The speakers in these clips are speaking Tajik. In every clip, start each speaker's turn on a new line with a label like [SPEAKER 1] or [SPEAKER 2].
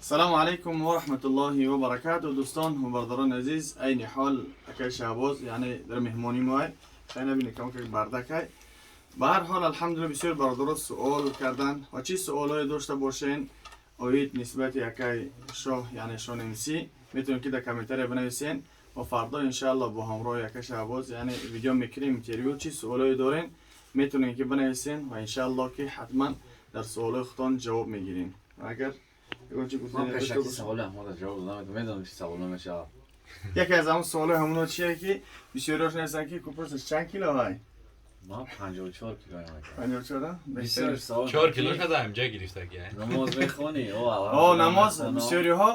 [SPEAKER 1] Салому алайкум ва раҳматуллоҳи ва баракату, дӯстон ва бародарони азиз. Айни ҳол акай Шаҳбоз, яъне дар меҳмонӣ моай. Хай, набини, кам как бардакай. Ба ҳар ҳол, алҳамдулилла, бисёр бародаро суол кардан ва чӣ суолое дошта бошен оид нисбати акай Шоҳ, яъне Шон МС, метавонед, ки дар комментария бинависен ва фардо, иншаалло, бо ҳамроҳи акай Шаҳбоз, яъне видео мекунем, интервю. Чӣ суолое дорен, метавонед, ки бинависен ва иншаалло, ки ҳатман дар суолои худтон ҷавоб мегирем. Ва агар ягон чӣ
[SPEAKER 2] Ман
[SPEAKER 1] гуфтани дошта
[SPEAKER 2] пешаки
[SPEAKER 1] бошед.
[SPEAKER 2] Саволи ҳамода ҷавоб додам, медонам, чи савол мешавад.
[SPEAKER 1] Яке аз ҳамон суолои ҳамоно чие, ки бисёриҳош нависанд, ки купурсаш чанд кило ҳай?
[SPEAKER 2] Ман 54 килоям.
[SPEAKER 1] 54?
[SPEAKER 2] Бисёр савол.
[SPEAKER 3] 4 кило шада, ҳамҷа гирифтаги.
[SPEAKER 2] Намоз мехонӣ?
[SPEAKER 1] О, намоз бисёриҳо,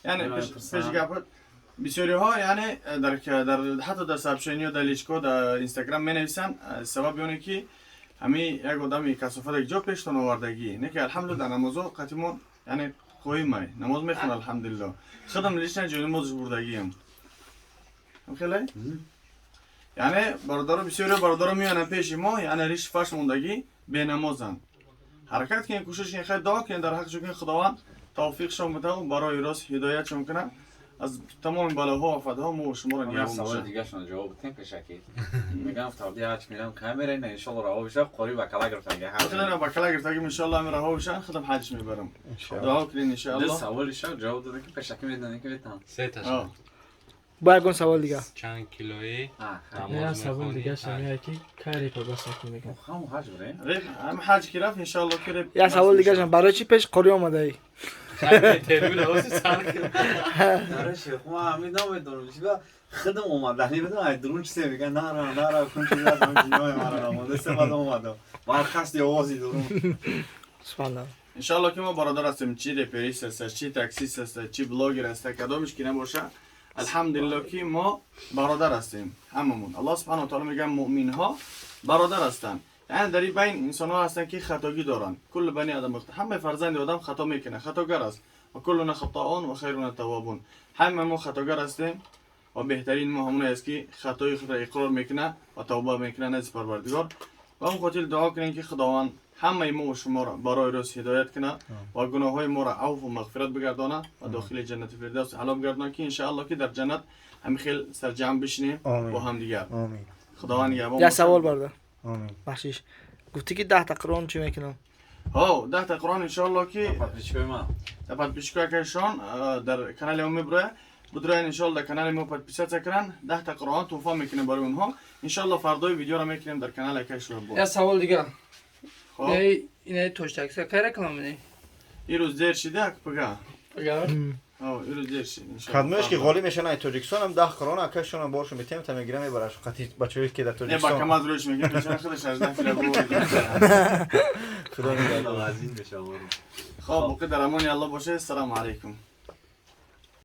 [SPEAKER 1] яъне
[SPEAKER 2] Ман
[SPEAKER 1] пеш
[SPEAKER 2] пурсам.
[SPEAKER 1] Гап, бисёриҳо, яъне дар ҳатто дар сообщение, дар личко, дар Инстаграм менависанд, сабаби оне ки ҳами як одами касофат ҷо пештон овардагӣ не, ки алҳамдулилла, дар намозо қатимон, яъне қоимай, намоз мехонад, алҳамдулилло. Худам лично ҷои намозш бурдагиам, хеле, яъне бародаро, бисёриҳо бародаро меоянд пеши мо, яъне риш фаш мондагӣ, бенамозанд. Ҳаракат кунед, кӯшиш кунед, хай, дуо кунед дар ҳаққшон, ки Худованд тавфиқшон бидаву барои рост ҳидоятшон кунад, аз тамоми балоҳо ва офатҳо мо шуморо
[SPEAKER 2] Як
[SPEAKER 1] нигаҳбон
[SPEAKER 2] саволи
[SPEAKER 1] бошад.
[SPEAKER 2] Дигашон ҷавоб битем пешакӣ. Мегам, тавди ҳаҷ мирам, камера на, иншолло, раҳо бишав, қори ба кала гирифтаги.
[SPEAKER 1] Худам ба кала гирифтагим, иншоалло, ҳами раҳо бишан, худам ҳаҷ мебарам. Дуо кунед,
[SPEAKER 2] Ду
[SPEAKER 1] иншоалло.
[SPEAKER 2] саволи шав ҷавоб дода, ки пешакӣ медонӣ, ки метавон.
[SPEAKER 3] Се
[SPEAKER 1] О.
[SPEAKER 3] таша.
[SPEAKER 4] Бо ягон савол дига.
[SPEAKER 3] Чанд килои?
[SPEAKER 2] Ҳа.
[SPEAKER 5] Я савол дига шамия, ки кай репа бас мекунӣ, мегам.
[SPEAKER 2] Ҳаму ҳаҷ бирем.
[SPEAKER 1] Реп ҳам ҳаҷ ки рафт, иншоалло, ки реп.
[SPEAKER 4] Я савол дига шам: барои чӣ пеш қорӣ омадаӣ?
[SPEAKER 3] Интервю равоси сар.
[SPEAKER 2] Нара, шех, ма ҳамин намедонам, чиба худам омадани будам, ай дурун чизе меган, нара, нара кун, чиза ҷинои мара намонда, се бад омадам. Бархасти овози дурун.
[SPEAKER 4] Субҳаналло.
[SPEAKER 1] Иншоалло, ки мо бародар ҳастем, чӣ реперист аст, чӣ таксист аст, чӣ блогер аст, кадомиш ки набоша, алҳамдулилло, ки мо бародар ҳастем ҳамамон. Аллоҳ субҳанаҳу ва таъоло мегӯяд, муъминҳо бародар ҳастанд. Яъне дар ин байн инсонҳо ҳастанд, ки хатогӣ доранд. كل بني آدم، ҳама фарзанди одам хато мекунад, хатогар аст. وكلنا خطاؤون وخير التوابون. Ҳама мо хатогар ҳастем ва беҳтарин мо ҳамоне аст, ки хатои худро иқрор мекунад ва тавба мекунад назди Парвардигор. Ва он хотир дуо кунем, ки Худованд ҳамаи мо ва шуморо барои рост ҳидоят кунад ва гуноҳҳои моро авфу мағфират бигардонад ва дохили ҷаннати фирдавс аъло бигардонад, ки иншаалло, ки дар ҷаннат ҳами хел сарҷамъ бишинем
[SPEAKER 6] Омин.
[SPEAKER 1] Бо ҳамдигар.
[SPEAKER 6] Омин.
[SPEAKER 1] Худованд нигаҳбон
[SPEAKER 4] Я
[SPEAKER 1] бошад.
[SPEAKER 4] савол, бародар.
[SPEAKER 6] Омин.
[SPEAKER 4] Бахшиш, гуфтӣ, ки 10-та Қуръон чӣ мекунам?
[SPEAKER 1] Ҳо, 10-та Қуръон, иншоалло, ки
[SPEAKER 2] Подписчикои ман.
[SPEAKER 1] Дар подписчикои акайшон дар канали мо мебурояд. Будроян, иншоалло, дар канали мо подписаться кунанд, 10-та Қуръон туҳфа мекунем барои онҳо. Иншоалло, фардои видеоро мекунем дар канали акай Шоҳбо.
[SPEAKER 7] Я савол дига.
[SPEAKER 1] Хоб.
[SPEAKER 7] Инаи тоҷтакса кай реклама менӣ?
[SPEAKER 1] Ирӯз дер шида, пага.
[SPEAKER 7] Агар
[SPEAKER 1] Ҳо, ирӯз дер шид, иншоалло.
[SPEAKER 6] Кадмеш ки ғолиб мешан ай Тоҷикистон, ҳам 10 Қуръон акашона боршо метем, та мегира, мебараш қати бачаҳое, ки дар
[SPEAKER 1] Не, ба
[SPEAKER 6] Тоҷикистон.
[SPEAKER 1] Камаз рӯш мегирем, бечора худаш 18 кило буд.
[SPEAKER 6] Худо нигаҳбон.
[SPEAKER 2] Азиз мешавам.
[SPEAKER 1] Хоб, боқӣ дар амони Аллоҳ бошед. Ассалому алайкум.